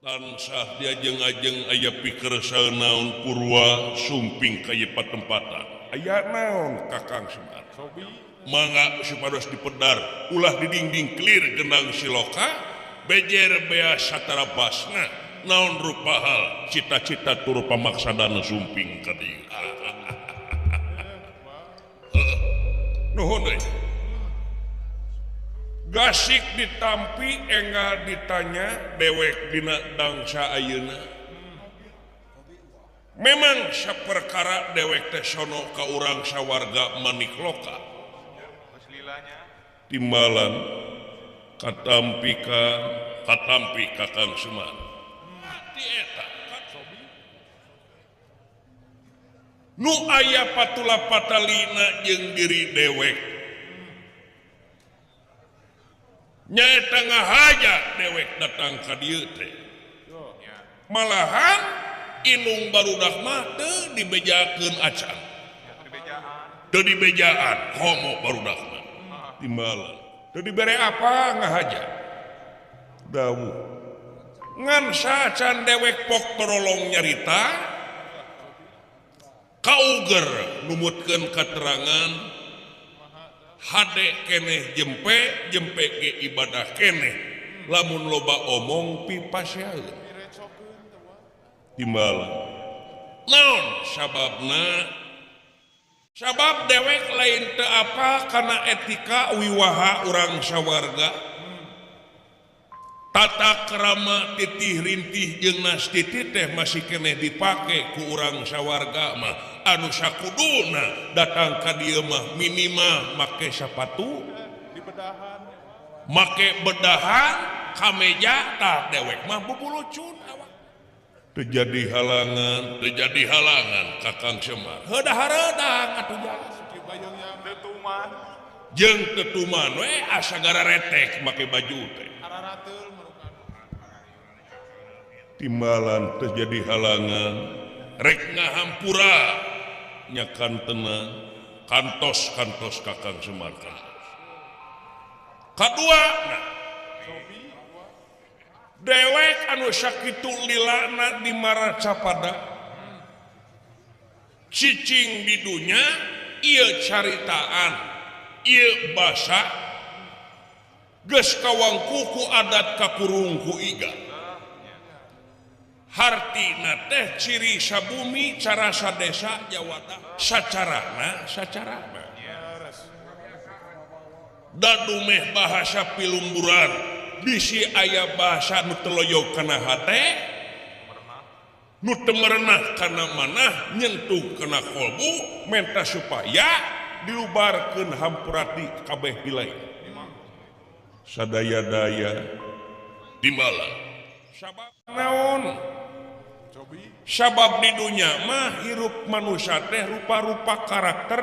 Tansah diajeng-ajeng aya pikersa naon Purwa sumping ka ieu patempatan. Aya naon Kakang Semar? Mangga supados dipedar ulah didingding clear genang siloka bejer bea satara basna naon rupa hal cita-cita tur pamaksadana sumping ka dieu. Nuhun euy. Gasik ditampi enggal ditanya dewek dina dangsa ayeuna. Memang saperkara dewek teh sono ka urang sawarga Manikloka. Timbalan katampi ka katampi Kakang Semar. Ti eta nu aya patula patalina jeung diri dewek. Nyaeta ngahaja dewek datang ka dieu teh. Malahan inung barudak mah teu dibejakeun acan. Teu dibejaan komo barudak mah. Timbalan teu dibere apa ngahaja. Dawuh. Ngan saacan dewek pok torolong nyarita kauger numutkeun katerangan hade keneh jempe jempe ge ibadah keneh lamun loba omong pipaseaeun. Timbalan naon sababna? Sabab dewek lain teu apa kana etika wiwaha urang sawarga. Tata krama titih rintih jeung nastiti teh masih keneh dipake ku urang sawarga mah anu sakuduna datang ka dieu mah minimal make sapatu make bedahan kameja tah dewek mah bubulucun awak. Teu jadi halangan, teu jadi halangan Kakang Semar. Heudah hareudang atuh jeung tetuman we asa gara retek make baju teh. Timbalan terjadi halangan rek ngahampura nya kantena kantos kantos Kakang Semar kantos. Kadua nah, dewek anu sakitu lilana di Maracapada cicing di dunya ieu caritaan ieu basa geus kawangku ku adat kakurung ku iga. Hartina teh ciri sabumi cara sadesa Jawata sacarana sacarana dadumeh bahasa pilumburan bisi aya bahasa nu teloyok kana hate nu teu merenah kana manah nyentuh kana kolbu menta supaya dilubarkeun hampura di kabeh pilai sadaya-daya timbalan sabab naon sabab di dunya mah hirup manusia teh rupa-rupa karakter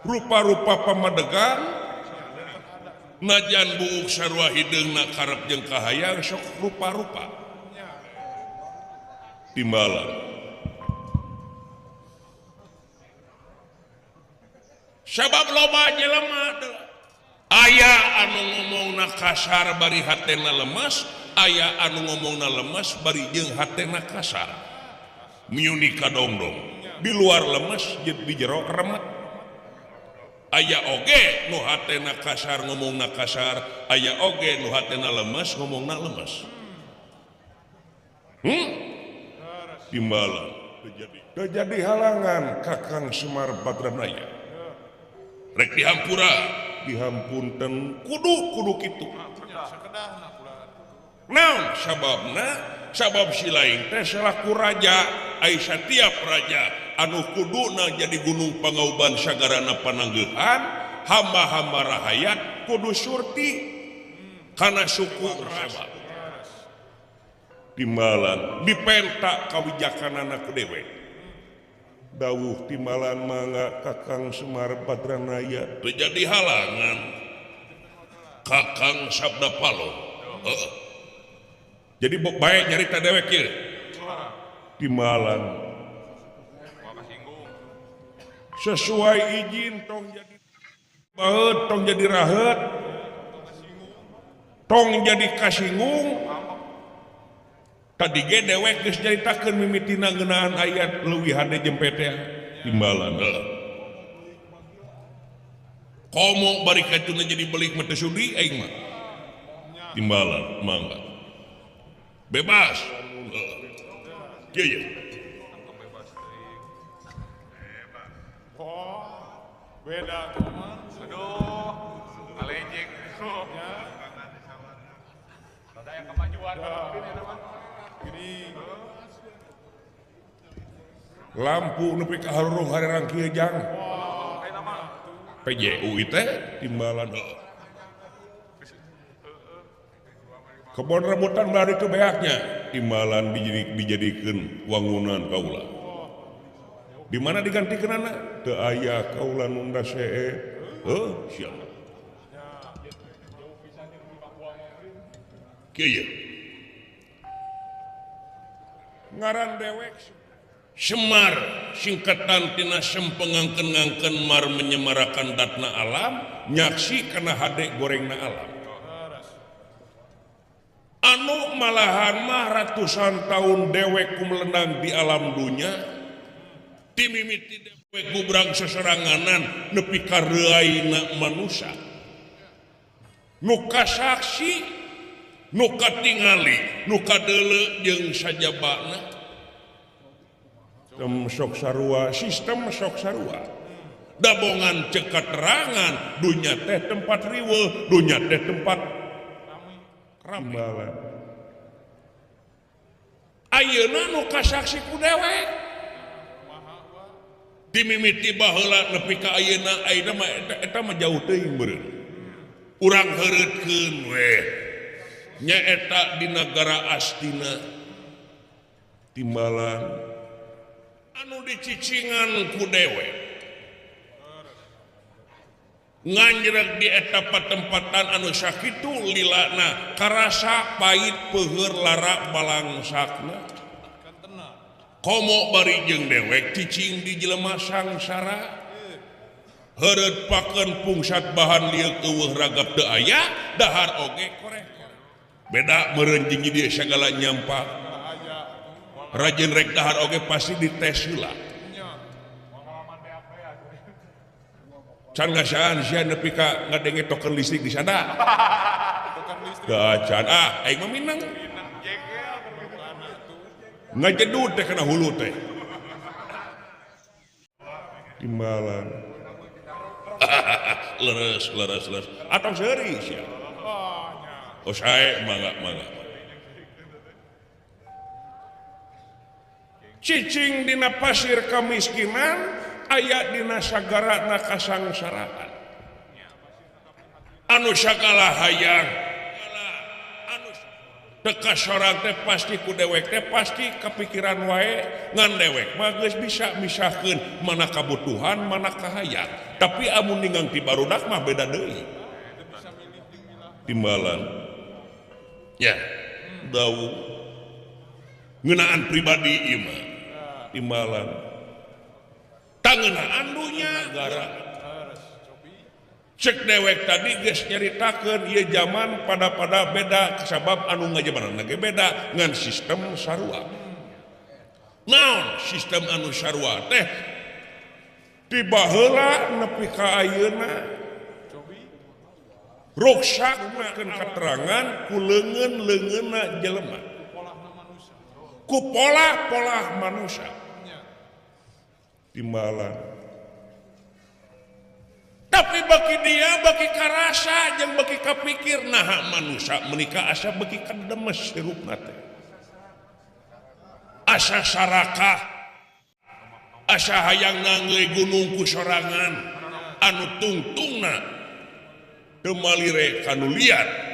rupa-rupa pamadegan najan buuk sarua hideungna karep jeung kahayang sok rupa-rupa timbalan sabab loba jelema aya anu ngomongna kasar bari hatena lemes aya anu ngomongna lemes bari jeung hatena kasar miuni kadongdong di luar lemes jeung di jero remet aya oge nu hatena kasar ngomongna kasar aya oge nu hatena lemes ngomongna lemes. Timbalan terjadi halangan Kakang Semar Badranaya rek dihampura dihampunten kudu kudu kitu naon sababna sabab si lain teh selaku raja ai satiap raja anu kuduna jadi gunung pangauban sagarana pananggehan hamba-hamba rahayat kudu surti kana suku sabab timbalan dipenta kawijakanana ku dewek dawuh timbalan mangga Kakang Semar Badranaya teu jadi halangan Kakang Sabda Palon. Jadi baik nyarita dewek ieu timbalan sesuai izin tong jadi baheut tong jadi raheut tong jadi kasinggung Tadi ge dewek geus nyaritakeun mimitina ngeunaan ayat leuwih hade jempe teh timbalan. Komo bari kacuna jadi belik mah teu sudi aing mah. Timbalan mangga. Bebas. Kieu ye. Oh, beda aduh, alejek. Ada yang kemajuan. Lampu nepi ka harurung harerang kieu jang. PJU teh timbalan. Kebon rambutan bari itu beaknya timbalan dijadikeun wangunan kaula. Di mana digantikeunana? Teu aya kaula nu ndasee. Heuh, siapa? Kieu ye. Ngaran dewek Semar singkatan tina sempengangken-ngangken mar menyemarakan datna alam nyaksi kana hade gorengna alam anu malahan mah ratusan tahun dewek kumelendang di alam dunya timimiti dewek gubrang seseranganan nepi ka reuaina manusa nu kasaksi nu katingali nu kadeuleu jeung sajabana sistem sok sarua, sistem sok sarua. Dabongan cek katerangan, dunya teh tempat riweuh, dunya teh tempat rambalan. Ayeuna nu kasaksi ku dewek. Dimimiti baheula nepi ka ayeuna, ayeuna mah eta mah jauh teuing meureun. Urang heureutkeun we. Nyaeta di nagara Astina. Timbalan anu dicicingan ku dewek nganjrek di eta patempatan anu sakitu lilana karasa pahit peuheur lara balangsakna komo bari jeung dewek cicing di jelema sangsara heureut pakeun pungsat bahan lieu eueuh ragap teu aya dahar oge koreh beda meureun jeung di sagala nyampak rajin rek dahar oge pasti dites heula. Can ngasaan sia nepi ka ngadenge token listrik di sana. Teu acan ah aing mah minang. Ngajedud teh kana hulu teh. Timbalan. Leres leres leres. Atong seuri sia. Oh sae mangga mangga. Cicing dina pasir kamiskinan aya dina sagara na kasangsaraan anu sagala hayang anu teka sorang teh pasti ku dewek teh pasti kepikiran wae ngan dewek mah geus bisa misahkeun mana kabutuhan mana kahayang tapi amun ninggang ti barudak mah beda deui timbalan ya dawuh ngeunaan pribadi ieu mah timbalan tangeunaan dunya negara cek dewek tadi geus nyaritakeun ieu zaman pada-pada beda sabab anu ngajabaran ge beda ngan sistem sarua naon sistem anu sarua teh ti baheula nepi ka ayeuna ruksak makeun katerangan ku leungeun-leungeunna jelema ku pola-pola manusia timbalan tapi bagi dia bagi karasa jeung bagi kapikir naha manusia menikah asa bagi kademes hirupna teh asa sarakah asa hayang nangge gunung ku sorangan anu tungtungna teu malire kanu liar.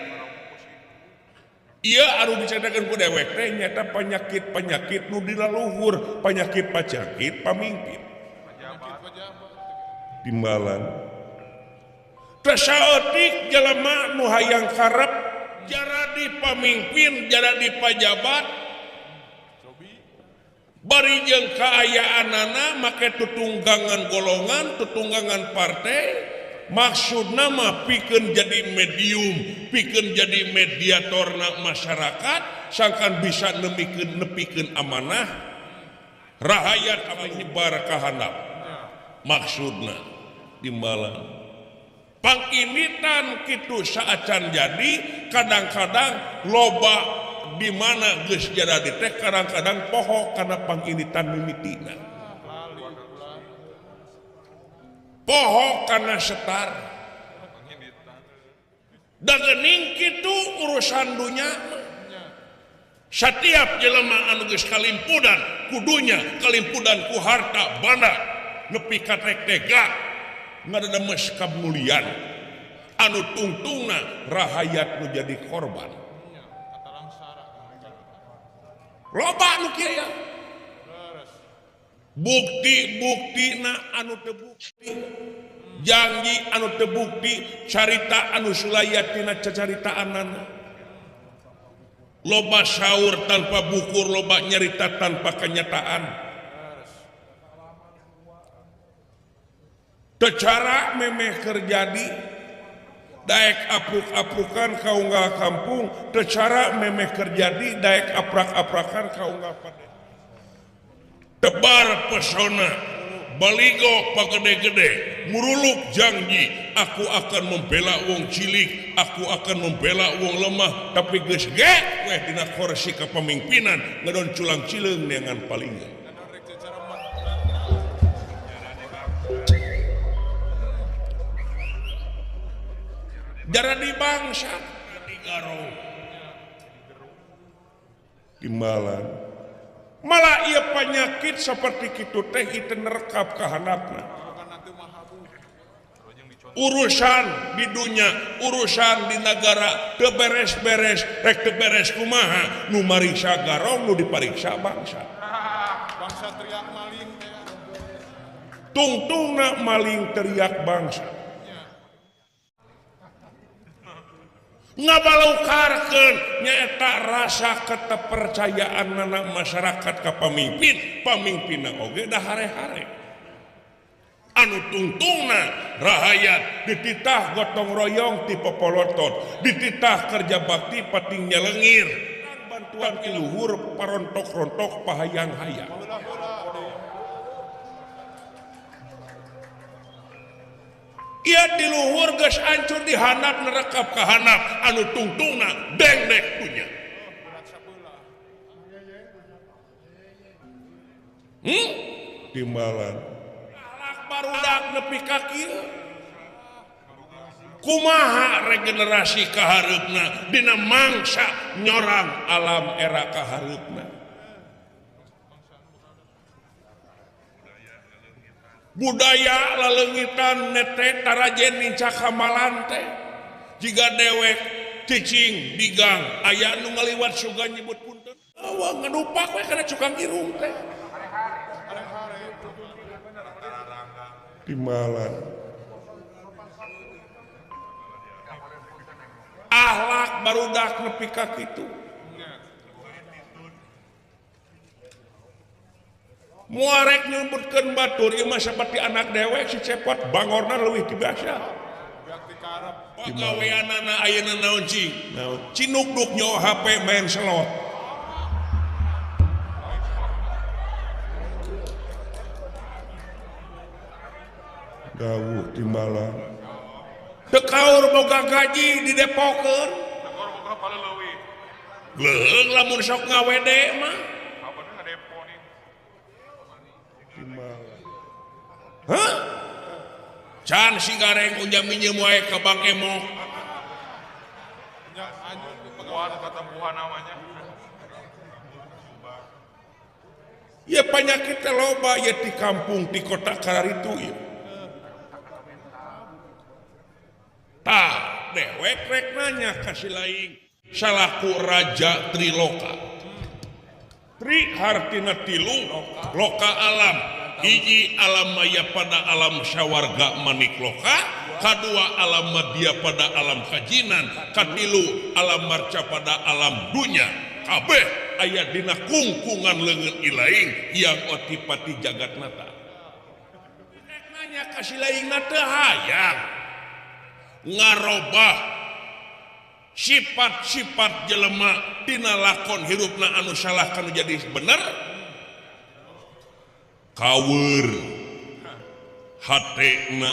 Iya anu diceritakeun ku dewek teh nyata penyakit-penyakit nu dilaluhur, penyakit-penyakit pamimpin. Timbalan. Teu saeutik jelema nu hayang karep jaradi pamimpin, jaradi pajabat. Bari jeung kaayaanana make tutunggangan golongan, tutunggangan partai. Maksudna mah pikeun jadi medium, pikeun jadi mediatorna masyarakat, sangkan bisa nepikeun amanah rahayat anu nyebar ka handap maksudna timbalan panginitan kitu saacan jadi kadang-kadang loba di mana geus jadi teh kadang-kadang poho kana panginitan mimitina poho kana setar da geuning kitu urusan dunya setiap jelema anu geus kalimpudan kudunya kalimpudan ku harta banda nepi ka rek tega ngademes kamulian anu tungtungna rahayat nu jadi korban loba nu kieu ya bukti-buktina anu teu bukti janji anu teu bukti carita anu sulaya tina cacaritaanana loba saur tanpa bukur loba nyarita tanpa kenyataan tecara memeh terjadi daek apruk-aprukan kaunggal kampung tecara memeh terjadi daek aprak-aprakan kaunggal padepokan tebar pesona baligo pagede-gede muruluk janji aku akan membela wong cilik aku akan membela wong lemah tapi geus ge weh dina kursi kepemimpinan ngedon culang cileung neangan palingan jaradi bangsa digaro timbalan malah ieu penyakit seperti kitu teh itu nerekap ka handapna urusan di dunia urusan di negara teu beres-beres rek teu beres kumaha nu mariksa garong nu dipariksa bangsa bangsa teriak maling tungtungna maling teriak bangsa ngabalukarkeun nyaeta rasa keterpercayaan nana masyarakat ka pamimpin pamimpinna oge da hare-hare anu tungtungna rahayat dititah gotong royong ti popolotot dititah kerja bakti pating nyelengir bantuan ti luhur parontok-rontok pahayang-hayang ia di luhur geus hancur di handap nerekap ka handap anu tungtungna dengdek dunya timbalan alak barudak nepi ka kieu kumaha regenerasi kahareupna dina mangsa nyorang alam era kahareupna budaya laleungitan nete tarajen nincak kamalan teh jiga dewek cicing di gang aya nu ngaliwat sugan nyebut punten eueuh ngedupak we kana cukang irung teh timbalan akhlak barudak nepi ka kitu muarek nyebutkeun batur ieu mah saperti anak dewek si cepot bangorna leuwih ti biasa pagaweanana ayeuna naon cing naon cinukduk nyo HP main slot dawuh timbalan teu kaur boga gaji didepokeun leuheung lamun sok ngawede mah. Hah? Can si gareng unjam minjem wae ka Bang Emok. Ya penyakit loba ya di kampung di kota kararitu ya. Tah dewek rek nanya ka si laing salaku raja Triloka. Tri hartina tilu loka alam. Hiji alam maya pada alam sawarga manik loka, kadua alam madya pada alam kajinan, katilu alam marca pada alam dunya. Kabeh aya dina kungkungan leungeun ilaing yang otipati jagat nata. Rek nanya ka si laing teu hayang ngarobah Sifat-sifat jelema tina lakon hirupna anu salah kanu jadi bener kaweur hatena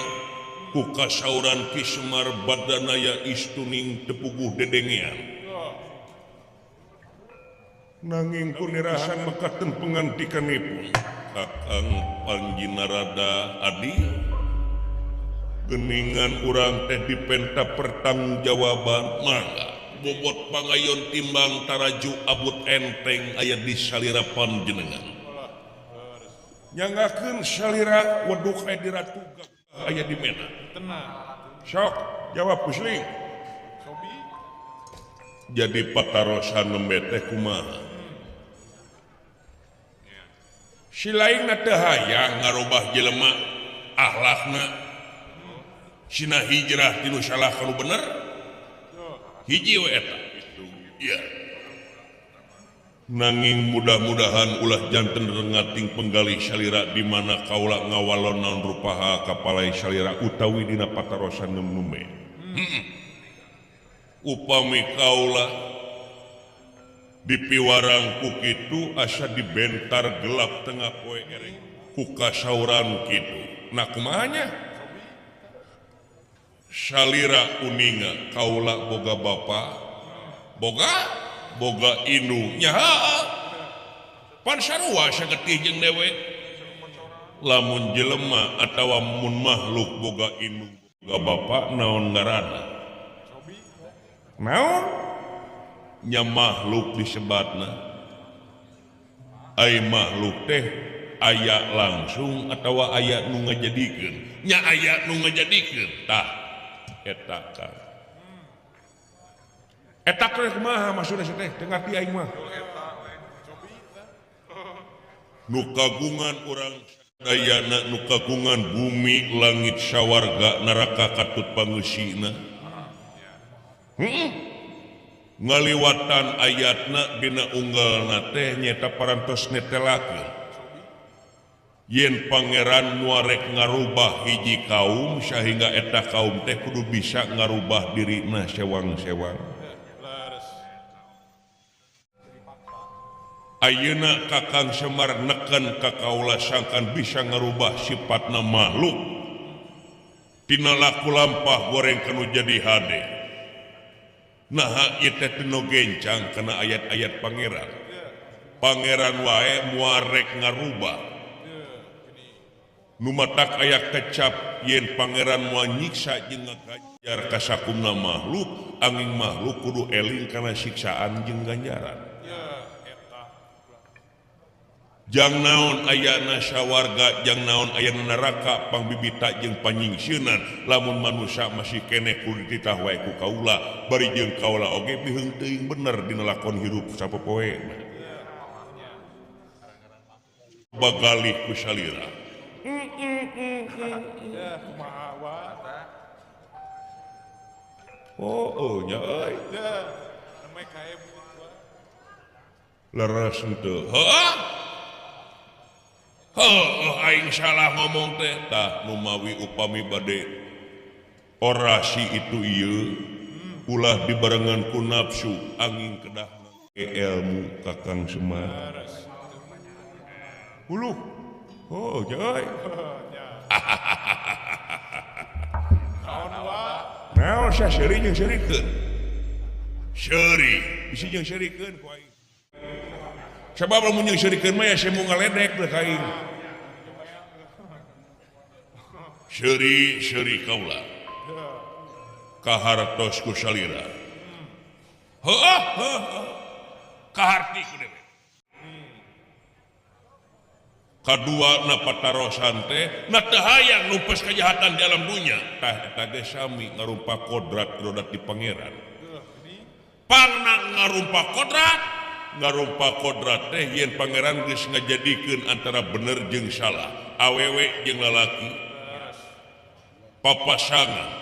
ku kasauran Ki Semar badanaya istuning tepuguh dedengean nanging kunirahan mekaten pengantikanipun Kakang Panji Narada Adi geningan urang teh dipenta pertanggungjawaban mangga bobot pangayon timbang taraju abut enteng aya di salira panjenengan nyangakeun salira weduk aya di ratu aya di mena tenang sok jawab Kusling jadi patarosan nembe teh kumaha si lainna teu hayang ngarubah jelema akhlakna sina hijrah tinu salah kalau bener hiji we eta iya nanging mudah-mudahan ulah janten rengating penggalih salira di mana kaula ngawalon naon rupaha kapalai salira utawi dina patarosan nembe. Upami kaula dipiwarang ku kitu asa dibentar gelap tengah poe ereng ku kasauran kitu nah kumaha nya salira uninga kaula boga bapa boga indung nya pan sarua sagetih jeung dewe lamun jelema atawa mun makhluk boga indung boga bapa naon ngaranna naon nya makhluk disebatna ai makhluk teh aya langsung atawa aya nu ngajadikeun nya aya nu ngajadikeun tah eta kan eta teh kumaha maksudna teh teu ngarti aing mah nu kagungan urang sadayana nu kagungan bumi langit sawarga neraka katut pangeusina ngaliwatan ayatna dina unggalna teh nyaeta parantos netelakeun yen pangeran muarek ngarubah hiji kaum sehingga eta kaum teh kudu bisa ngarubah dirina sewang-sewang. Ayeuna Kakang Semar neken ka kaula sangkan bisa ngarubah sifatna makhluk tina laku lampah goreng kanu jadi hade. Naha ieu teh teu gencang kana ayat-ayat pangeran. Pangeran wae muarek ngarubah numatak aya kecap yen pangeran moal nyiksa jeung ngaganjar ka sakumna makhluk angin makhluk kudu eling kana siksaan jeung ganjaran. Jang naon ayana sawarga jang naon ayana neraka pangbibita jeung panyingsieunan lamun manusia masih keneh kudu dititah wae ku kaula bari jeung kaula oge biheung teuing bener dina lakon hirup sapopoe bagalih ku salira. Oh, nya euy. Leres henteu. Heuh. Heuh, aing salah ngomong teh. Tah numawi upami bade orasi itu ieu ulah dibarengan ku nafsu angin kedah ilmu Kakang Semar. Uluh. Oh, joy. Naon sia seuri jeung seurikeun? Seuri, bisi jeung seurikeun ku aing. Sabab lamun jeung seurikeun mah ya semu ngaledek deuk aing. Seuri, seuri kaula. Kahartos ku salira. Heuh, heuh. Kaharti ku dewe. Kadua na patarosan teh na teu hayang numpes kejahatan di alam dunya tah eta ge sami ngarumpa kodrat rodat di pangeran pangna ngarumpa kodrat teh yen pangeran geus ngajadikeun antara bener jeung salah awewe jeung lalaki papasangan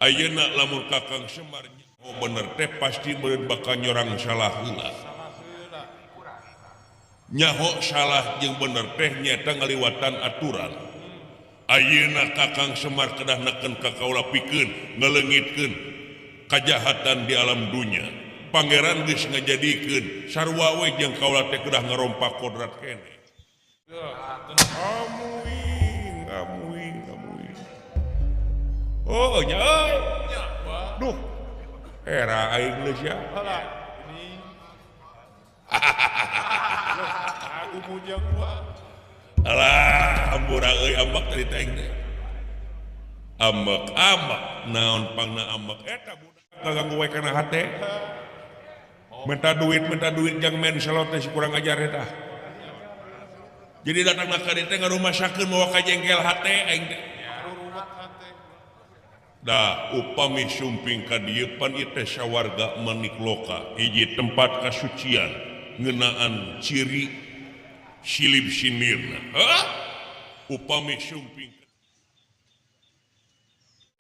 ayeuna lamun Kakang Semar oh bener teh pasti meureun bakal nyorang salah heula. Nyaho salah jeung bener teh nyaeta ngaliwatan aturan. Ayeuna Kakang Semar kedah neken ka kaula pikeun ngaleungitkeun Kajahatan di alam dunya. Pangeran geus ngajadikeun sarua we jeung kaula teh kedah ngarompak kodrat keneh. Amuing, amuing, amuing. Oh nya euy. Duh. Era aing geus ya. Aku mujang gua. Alah, ampura euy ambek tadi teh aing teh. Ambek, ambek, naon pangna ambek eta budak kaganggu we kana hate. Minta duit jang main selot teh si kurang ajar eta. Jadi datang ka dieu teh ngarumasakeun mawa ka jengkel hate aing teh. Dah upami sumping ka dieu pan ieu teh sawarga manikloka, hiji tempat kasucian ngeunaan ciri silib sinirna. Hah? Upami sumping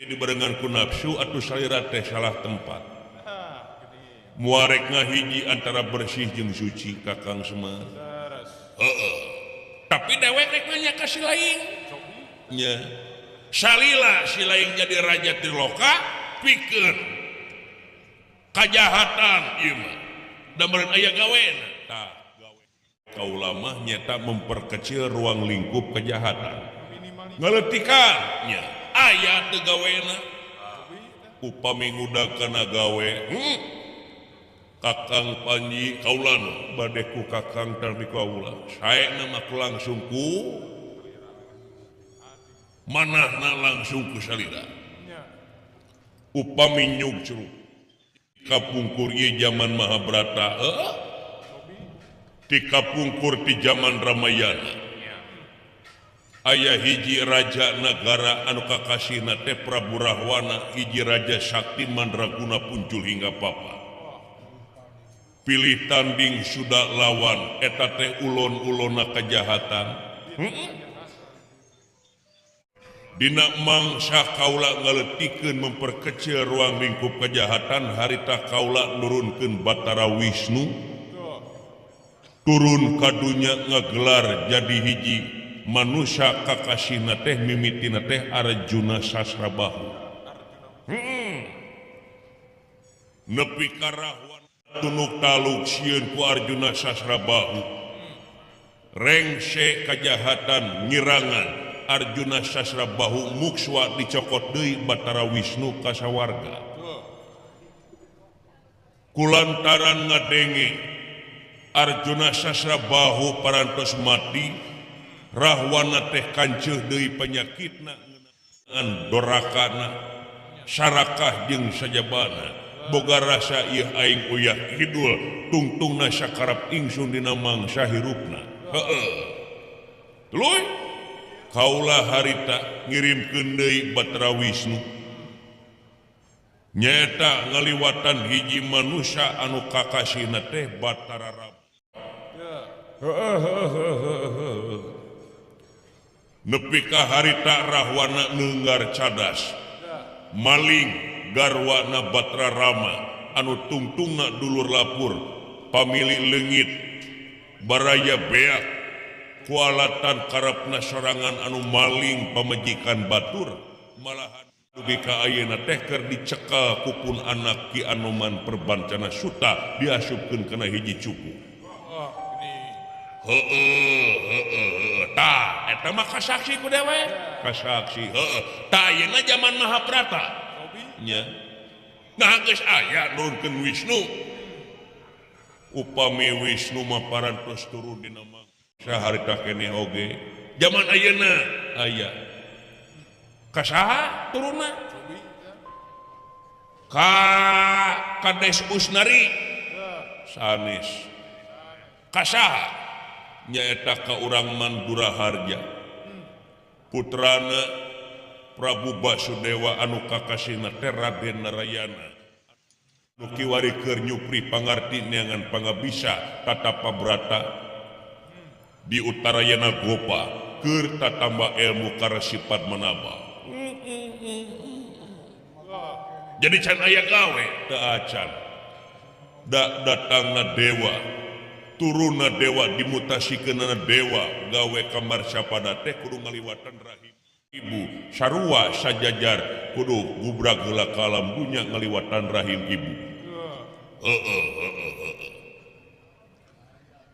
dibarengan ku nafsu atuh salira teh salah tempat. Muarek ngahiji antara bersih jeung suci Kakang Semar. Heeh. Tapi dewek rek nanya ka si laing. Nya. Salila si laing jadi raja Triloka pikeun kajahatan ieu mah. Da meureun aya gawena. Tah, gawe. Kaula mah nyeta memperkecil ruang lingkup kejahatan. Ngaleutikan nya. Aya teu gawena. Upami ngudag kana gawe, Kakang Panji kaulana bade ku Kakang tardi kaula. Saena mah langsung ku manahna langsung ku salira. Upami nyugcruk kapungkur ieu zaman Mahabharata, heuh. Ti kapungkur ti zaman Ramayana. Aya hiji raja nagara anu kakasihna teh Prabu Rahwana, hiji raja sakti mandraguna puncul hingga papa. Pilih tanding sudah lawan eta teh ulon-ulona kejahatan. Dina mangsa kaula ngaleutikeun memperkecil ruang lingkup kejahatan harita kaula nurunkeun Batara Wisnu turun ka dunya ngagelar jadi hiji manusia kakasihna teh mimitina teh Arjuna Sasrabahu. Nepi ka Rahwana tunuk taluk sieun ku Arjuna Sasrabahu. Rengse kajahatan ngirangan Arjuna Sasrabahu mukswa dicokot deui Batara Wisnu ka sawarga. Kulantaran ngadenge Arjuna Sasrabahu parantos mati, Rahwana teh kanceuh deui penyakitna ngeunaan dorakana, sarakah jeung sajabana. Boga rasa ieu aing uyah kidul tungtungna sakarep ingsun dina mangsa hirupna. Heeh. Tuluy kaula harita ngirimkeun deui Batara Wisnu. Nyaeta ngaliwatan hiji manusia anu kakasihna teh Batara Rama. Heeh. Nepi ka harita Rahwana neunggar cadas. Maling garwana Batara Rama anu tungtungna dulur lapur pamili leungit baraya beak kualatan karepna sorangan anu maling pamajikan batur malahan dugi ka ayeuna teh keur dicekal ku pun anak Ki Anoman Perbancana Suta diasupkeun kana hiji cupu. Heeh heeh tah eta mah kasaksi ku dewek kasaksi heeh tah ayeuna zaman Mahabharata nya. Nah geus aya nurunkeun Wisnu. Upami Wisnu mah parantos turun dina mangsa harita keneh oge. Zaman ayeuna aya. Ka saha turunna? Ka Kades Usnari. Sanes. Ka saha? Nyaeta ka urang Mandura Harja. Putrana Prabu Basudewa anu kakasihna teh Raden Narayana. Nu kiwari keur nyupri pangarti neangan pangabisa tatapa brata di Utarayana Gopa keur tatamba ilmu karasipat manaba. Jadi can aya gawe teu acan. Da datangna dewa, turunna dewa dimutasikeunana dewa gawe kamar sapada teh kudu ngaliwatan rahim. Ibu sarua sajajar kudu gubrak heula ka alam dunya ngaliwatan rahim ibu. Heeh heeh heeh.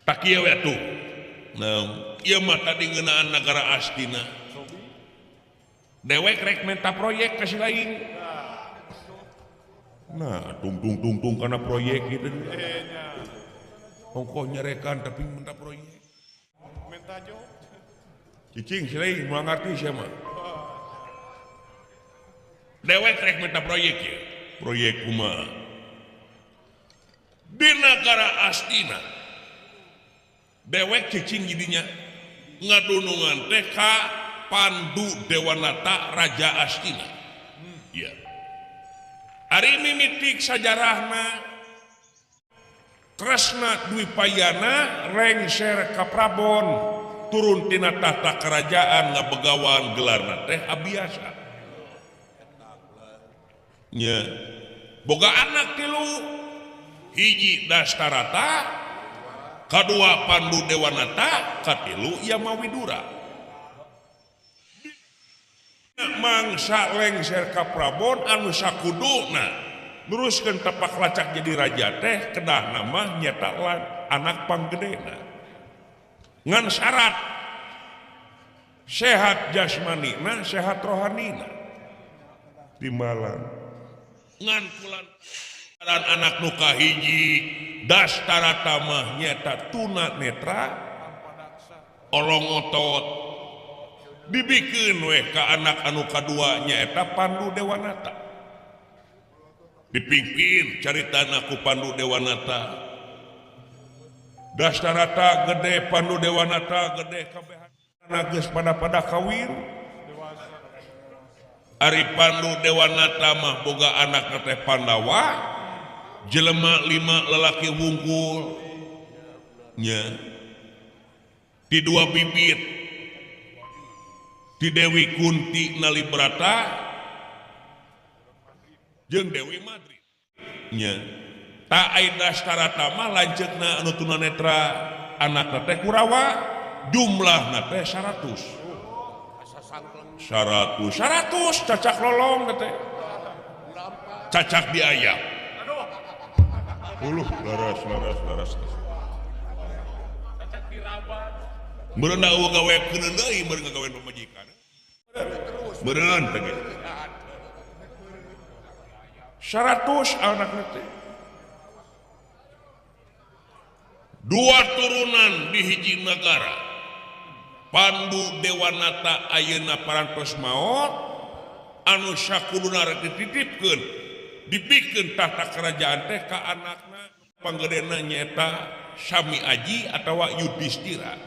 Tak kieu we atuh. Nah, ieu mah tadi ngeunaan nagara Astina. Dewek rek menta proyek ka si lain. Nah, tung tung tung tung kana proyek gitu. Ongkoh nyarekan tapi minta proyek. Menta jo. Cicing si lain moal ngarti sia mah. Dewek rek minta proyek ya. Proyek kumaha? Di nagara Astina. Dewek cicing jadinya ngadunungan teh ka Pandu Dewanata Raja Astina. Ya. Ari mimitik sajarahna Kresna Dwipayana rengser ka Prabon turun tina tahta kerajaan ngabegawan gelarna teh Abiasa. Nya. Boga anak tilu, hiji Dastarata, kadua Pandu Dewanata, katilu Yamawidura. Mangsa lengser ka Prabon anu sakuduna neruskeun tapak lacak jadi raja teh kedah nama nyata anak panggedena ngan syarat sehat jasmanina sehat rohanina timbalan ngan kulantaran anak nu kahiji Dastarata mah nyata tuna netra olong otot dibikeun weh ka anak anu kadua nyaeta Pandu Dewanata dipimpin caritana ku Pandu Dewanata Dastarata gede Pandu Dewanata gede kabeh geus pada-pada kawin. Ari Pandu Dewanata mah boga anak teh Pandawa jelema 5 lelaki wungkul nya di dua bibit di Dewi Kunti Nalibrata jeung Dewi Madri nya ta ai Dastarata mah lanceukna anu tunanetra anakna teh Kurawa jumlahna teh 100 100 100 cacak lolong teh cacak di ayam uluh laras laras laras cacak di rabat meureun eueuh gawe keuneun deui meureun ngagawean pamajikan meureun teh 100 anak teh dua turunan di hiji nagara Pandu Dewanata ayeuna parantos maot anu sakuduna rek dititipkeun dipikeun tahta kerajaan teh ka anakna panggedena nyaeta Sami Aji atawa Yudhistira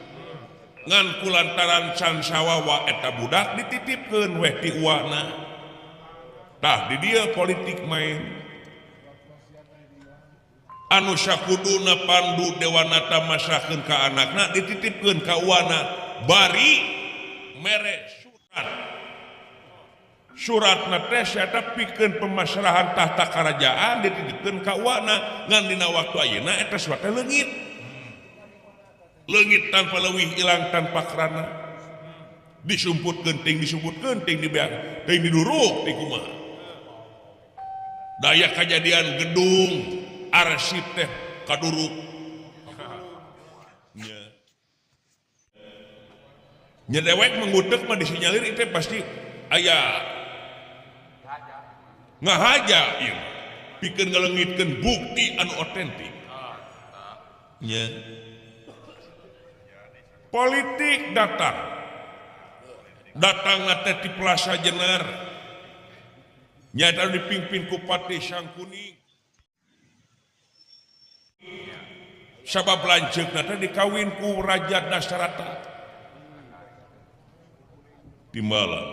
ngan kulantaran can sawawa eta budak dititipkeun weh ti uwana. Tah di dieu politik main anu sakuduna Pandu Dewanata masrahkeun ka anakna dititipkeun ka uwana bari mere surat suratna teh eta pikeun pemasrahan tahta kerajaan dititipkeun ka uwana ngan dina waktu ayeuna eta surat teh leungit leungit tanpa leuwih ilang tanpa kerana disumputkeun ting disumputkeun ting dibeak ting diduruk ting kumaha daya kajadian gedung arsip teh kaduruk nya nya dewek mengutek mah disinyalir itu pasti aya ngahaja ieu pikeun ngaleungitkeun bukti anu otentik nya. Politik datang datang teh di Plaza Jenar nyata dipimpin ku Patih Sangkuni sabab lanceukna teh dikawin ku Raja Dasarata timbalan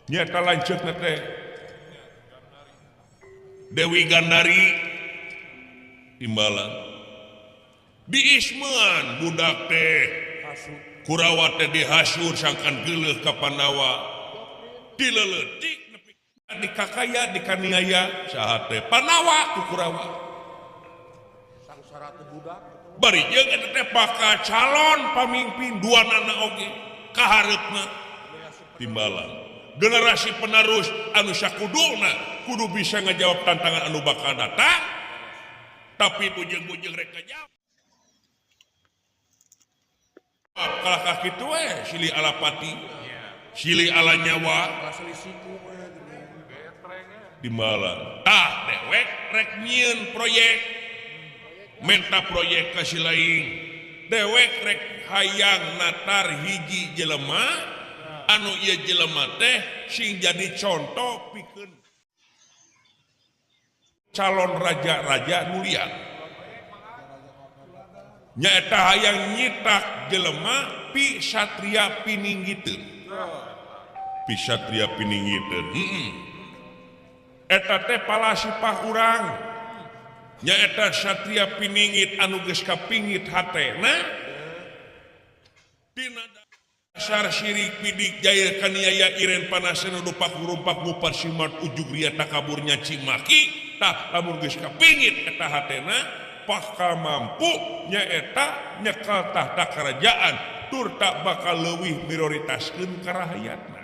nyata lanceukna teh Dewi Gandari timbalan diismean budak teh Kurawa teh dihasur sangkan geuleuh ka Pandawa dileuletik nepi di kakaya dikaniaya saha teh Pandawa ku Kurawa sangsara teh budak bari jeung eta teh bakal calon pamimpin dua nana oge kahareupna Timbalan generasi penerus anu sakuduna kudu bisa ngajawab tantangan anu bakal datang tapi bujeng-bujeng rek ngajawab kalah kitu we silih ala pati silih ala nyawa timbalan tah dewek rek nyieun proyek menta proyek ka si lain dewek rek hayang natar hiji jelema anu ieu jelema teh sing jadi contoh pikeun calon raja-raja nu lian nyaeta hayang nyitak jelema pi satria pininggiteun pi satria pininggiteun eta teh palasipah urang nyaeta satria pininggit anu geus kapinggit hatena tina dasar sirik pidik jair kaniaya iren panasen rupak rumpak ngupar simat ujug ria takabur nyaci maki tah lamun geus kapinggit eta hatena bakal mampu nyaeta nyekel tahta kerajaan tur tak bakal leuwih minoritaskeun ka rahayatna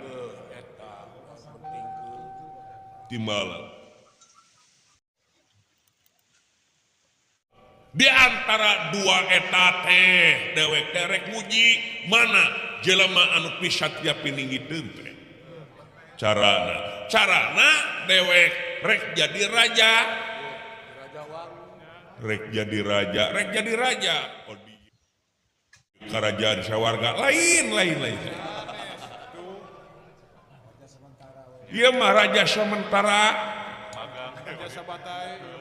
timbalan di antara dua eta teh dewek teh rek muji mana jelema anu pisatria pininggiteun teh carana carana dewek rek jadi raja rek jadi raja rek jadi raja oh, di kerajaan sawarga lain lain lain ieu mah raja sementara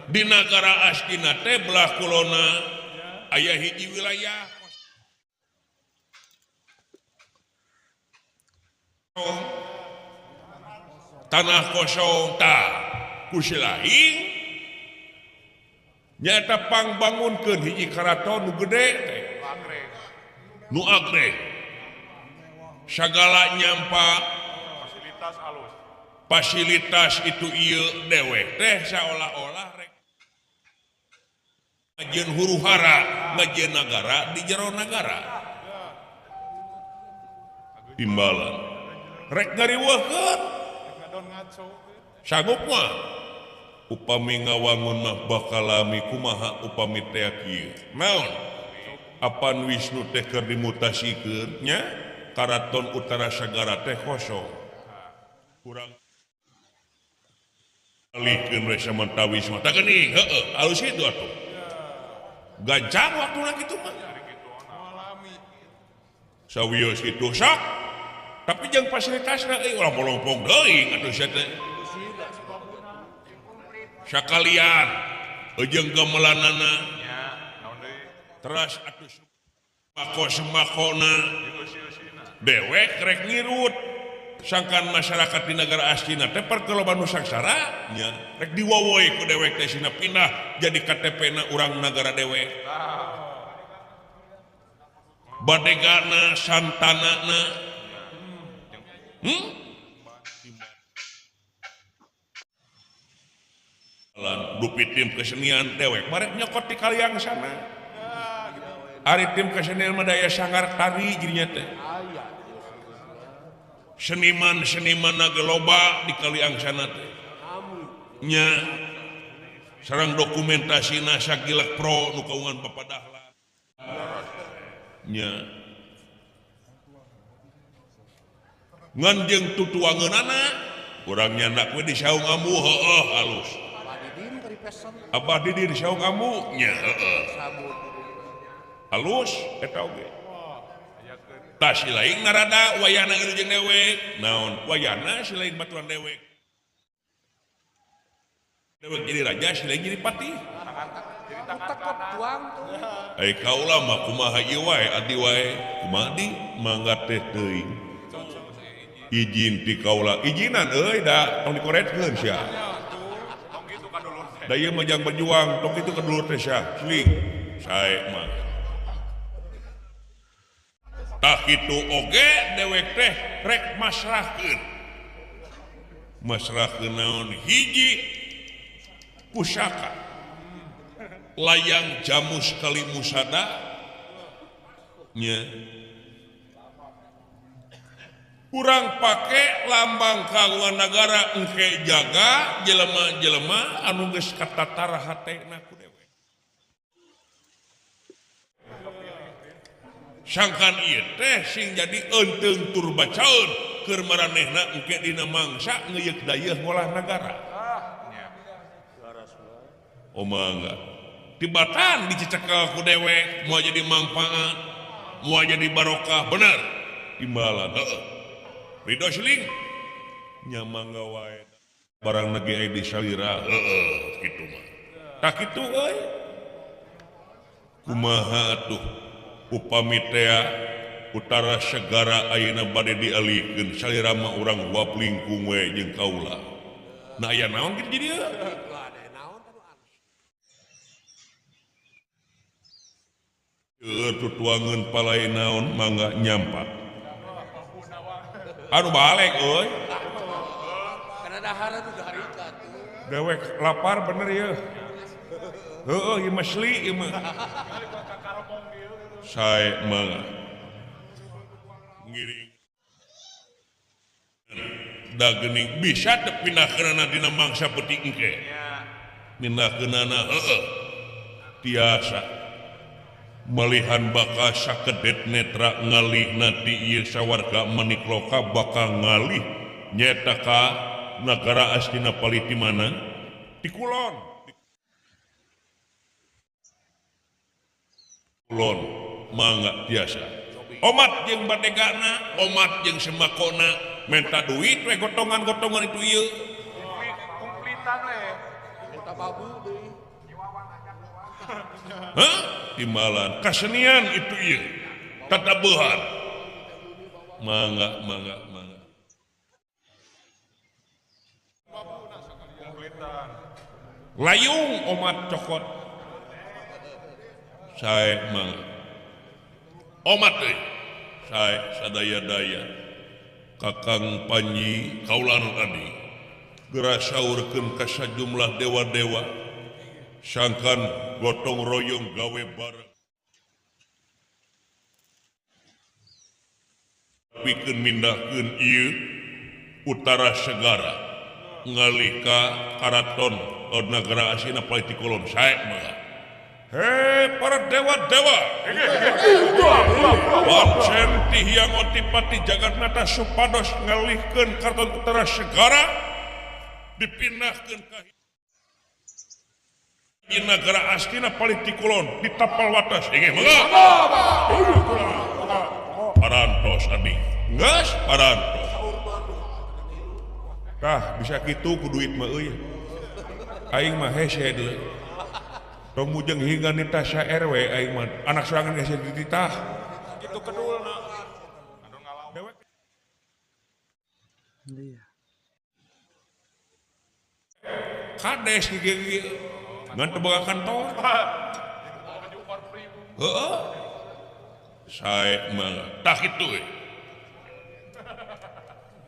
di nagara Astina teh belah kulona aya hiji wilayah tanah kosong tah ku si lain nyaeta pangbangunkeun hiji karaton nu gede teh nu agreng sagala nyampa fasilitas alus fasilitas itu ieu dewek teh saolah-olah rek ngajieun huru hara ngajieun nagara di jero nagara timbalan rek ngariweuhkeun sanggup mah upami ngawangun mah bakal lami kumaha upami teh kieu naon apan Wisnu teh keur dimutasikeun nya karaton utara sagara teh kosong kurang alihkeun we samantawis mah tah geuning heueuh alus kitu atuh gancang waktuna kitu mah sawios kitu sok tapi jeung fasilitasna euy ulah bolongpong deui atuh sia teh sakalian jeung gamelanana teras atuh mako semakona dewek rek ngirut sangkan masyarakat di negara Astina teh perkeloba nu sangsara nya rek diwowoy ku dewek teh sina pindah jadi KTP na urang nagara dewek badegana santanana lan dupi tim kesenian dewek marek nyokot di Kaliang sana ari tim kesenian mah daya sanggar tari jadinya teh seniman-seniman loba di Kaliang sana teh nya sareng dokumentasina sagilek pro nu kaungan Bapak Dahlan nya ngan jeung tutuangeunana urang nyandak we di saung ambu heueuh halus Abah Didi di saung ambu nya heueuh halus eta oge tah si lain narada wayahna ieu jeung dewek naon wayahna si lain baturan dewek dewek jadi raja si lain jadi patih ai kaula mah kumaha ieu wae adi wae kumaha di mangga teh teuing izin ti kaula izinan euy da tong dikoretkeun sia da ieu mah jang berjuang tong kitu ka dulur teh sia sling sae mah tah kitu oge dewek teh rek masrahkeun masrahkeun naon hiji pusaka layang jamus kali musada nya Kurang pake lambang kagungan negara engke jaga jelema-jelema anu geus katatara hatena ku dewe. Sangkan ieu teh sing jadi eunteung tur bacaeun keur maranehna engke dina mangsa ngeuyeuk dayeuh ngolah nagara. Oh mangga. Tibatan dicekel ku dewek moal jadi mangfaat, moal jadi barokah, bener. Imbalan heeh. Ridho seling nya mangga wae barang nage aya di salira heeh kitu mah. Tah kitu euy. Kumaha atuh upami tea utara segara ayeuna bade dialihkeun salira mah urang huap lingkung we jeung kaula. Nah aya naon kitu jadi ieu? Keur tutuangeun palai naon mangga nyampak. Aduh balik euy. Karena dahar udah harita tuh. Dewek lapar bener ya. Heeh, ieu mah sli ieu mah. Sae mah. Ngiring. Da geuning bisa teu pindahkeunana dina mangsa peuting engke. Pindahkeunana heeh. Tiasa. Malihan bakal sakedet netra ngalih nanti ieu sawarga manikloka bakal ngalih nyeta ka nagara astina palih di mana? Di kulon. Kulon mangga tiasa. Omat jeung badegana, omat jeung semakona, menta duit we gotongan-gotongan itu ieu. Kumplitan we. Menta babu deui. Hah? Timbalan kasenian itu iya tatabuhan mangga mangga mangga layung omat cokot sae mangga omat euy sae sadaya-daya Kakang Panji kaula nu tadi geura saurkeun ka sajumlah dewa-dewa sangkan gotong royong gawe bareng pikeun mindahkeun ieu utara segara ngalih ka karaton nagara asina palih kulon sae mah. Hei para dewa-dewa, pancen ti Hyang Otipati Jagatnata supados ngalihkeun karaton utara segara dipindahkeun ka di nagara astina palih ti kulon di tapal watas inggih mangga parantos abdi geus parantos tah bisa kitu ku duit mah euy aing mah hese deui tong mujeng hingga nitah sa RW aing mah anak sorangan hese dititah kitu kedulna dewek kades kieu ngan teu boga kantor. Heeh. Sae mah tah kitu we.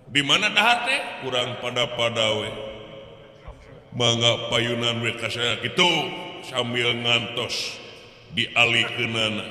Di mana dahar teh? Kurang pada-pada we. Mangga payunan we ka saya kitu sambil ngantos dialihkeunana.